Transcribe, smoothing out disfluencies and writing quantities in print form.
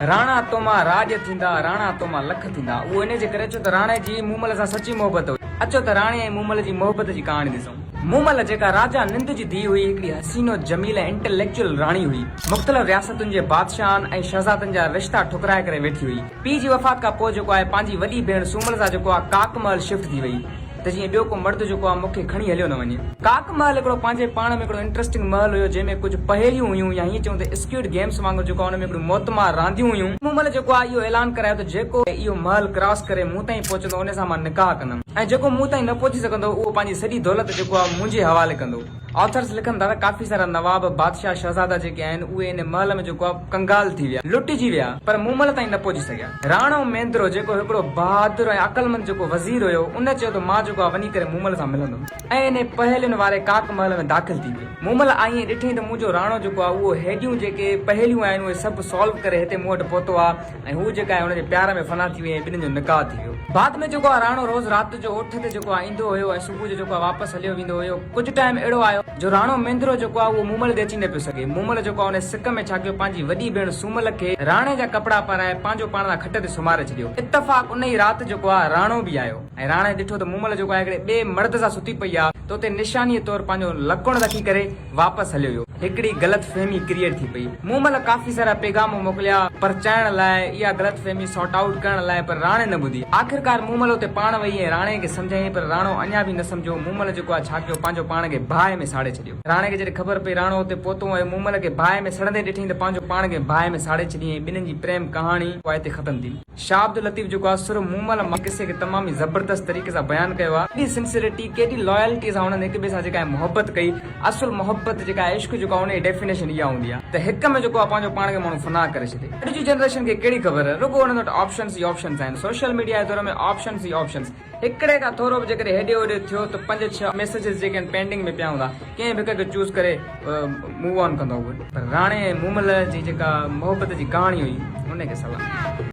راڻا تو مان راڄ ٿيندا، راڻا تو مان لک ٿيندا. اهو انهيء جي ڪري ڇو ته راڻي جي مومل سان سچي محبت هئي. اچو ته راڻي ۽ مومل جي محبت جي ڪهاڻي ڏسون. مومل، جيڪا راجا نند جي ڌيء هئي، هڪڙي حسين و جميل ۽ انٽليڪچوئل راڻي هئي. مختلف رياستن جي بادشاهن ۽ شهزادن جا رشتا ٺڪرائي ڪري ويٺي هئي. پيء جي وفات کان پوء جيڪو آهي پنهنجي وڏي ڀيڻ سومل سان جيڪو آهي ڪاڪ محل شفٽ ٿي وئي. ته جيئن ٻيو ڪو مرد جيڪو آ مون کي کڻي هليو نه وڃي. ڪاڪ محل هڪڙو پنهنجي پاڻ ۾ هڪڙو انٽرسٽنگ محل هيو جنهن ۾ ڪجهه پهيليون هيون يا هيئن چئون ته اسڪيوڊ گيمس وانگر جيڪو آ ان ۾ هڪڙيون موتمار رانديون هيون. مون مهل جيڪو آ اهو اعلان ڪرايو ته جيڪو اهو محل ڪراس ڪري مون تائين پهچندو ان سان مان نڪاح ڪندم ۽ جيڪو مون تائين نه پهچي سگهندو اهو پنهنجي سڄي دولت جيڪو آ منهنجي حوالي ڪندو. آٿرس لکن ٿا ته ڪافي سارا نواب، بادشاهه، شهزادا جيڪي آهن اهي ان محل ۾ جيڪو آ ڪنگال ٿي ويا، لٽجي ويا پر مومل تائين نه پهچي سگهيا. راڻو ميندرو جيڪو هڪڙو بهادر ۽ عقلمند جيڪو وزير هيو ان چيو ته مان جيڪو آ وڃي ڪري مومل سان ملندم ۽ انهي پهيلين واري ڪاڪ محل ۾ داخل ٿي ويو. مومل آئي ۽ ڏٺئين ته منهنجو راڻو جيڪو آ اهو هيڏيون جيڪي پهيليون آهن اهي سڀ سالو ڪري هتي مون وٽ پهتو آ ۽ هو جيڪا آهي ان جي پيار ۾ فنا ٿي وئي ۽ ٻنهين جو نڪاح ٿي ويو. بعد ۾ جيڪو آ راڻو روز رات جو اٺ تي جيڪو آ ايندو هيو ۽ صبح جو جيڪو آ واپس هليو ويندو هيو. ڪجهه ٽائيم اهڙو آيو جو راڻو مينڌرو جيڪو آ اهو مومل ڏي اچي نه پيو سگهي. مومل جيڪو آ ان سڪ ۾ ڇا ڪيو پنهنجي وڏي ڀيڻ سومل کي راڻي جا ڪپڙا پارائي پنهنجو پاڻ سان کٽ تي سمهاري ڇڏيو. اتفاق ان ئي رات جيڪو آ راڻو به آيو ۽ راڻي ڏٺو ته مومل جيڪو آ هڪڙي ٻئي مرد سان ستي پئي آ ته اتي نشانيء طور پنهنجو لڪڻ رکي ڪري واپس هليو ويو. هڪڙي غلط فهمي ڪريئيٽ ٿي پئي. مون مهل ڪافي سارا پيغام موڪليا پرچائڻ لاء، اها غلط فهمي سارٽ آئوٽ ڪرڻ لاء پر راڻي نه ٻڌي. آخرڪار مون مهل اتي پاڻ وئي ۽ راڻي کي سمجهايائين پر راڻو اڃا به نه سمجهيو. مون مهل جيڪو آهي ڇا ڪيو پنهنجو پاڻ کي باهه ۾ ساڙي ڇڏيو. راڻي کي جڏهن خبر پئي راڻو اتي پهتو ۽ مون مهل کي باهه ۾ سڙندي ڏٺائين ته پنهنجو پاڻ کي باهه ۾ ساڙي ڇڏيائين ۽ ٻنهين جي پريم ڪهاڻي اها اتي ختم ٿي. شاهه عبداللطيف جيڪو آهي سر مومل مان قصي کي تمام ئي زبردست طريقي سان بيان ڪيو آهي. ڪيڏي سنسيرٽي، ڪيڏي لائلٽي سان هنن هڪ ٻئي سان جيڪا آهي محبت ڪئي. اصل محبت جيڪا آهي عشق جيڪو آهي ان جي ڊيفينيشن اها هوندي آهي ته هڪ ۾ جيڪو آهي پنهنجو پاڻ کي ماڻهو فنا ڪري ڇڏي. اڄ جي جنريشن کي ڪهڙي خبر رڳو انهن وٽ آپشنس ئي آپشنس آهن. سوشل ميڊيا جي دور ۾ آپشنس ئي آپشنس. هڪڙي کان ٿورو به جيڪڏهن هيڏي هوڏي ٿيو ته پنج ڇهه ميسيجز جيڪي آهن پينڊنگ ۾ پيا هوندا ڪنهن به هڪ کي چوز ڪري موو آن ڪندو اهي. پر راڻي ۽ مومل جي جيڪا محبت جي ڪهاڻي هئي ان کي سلام.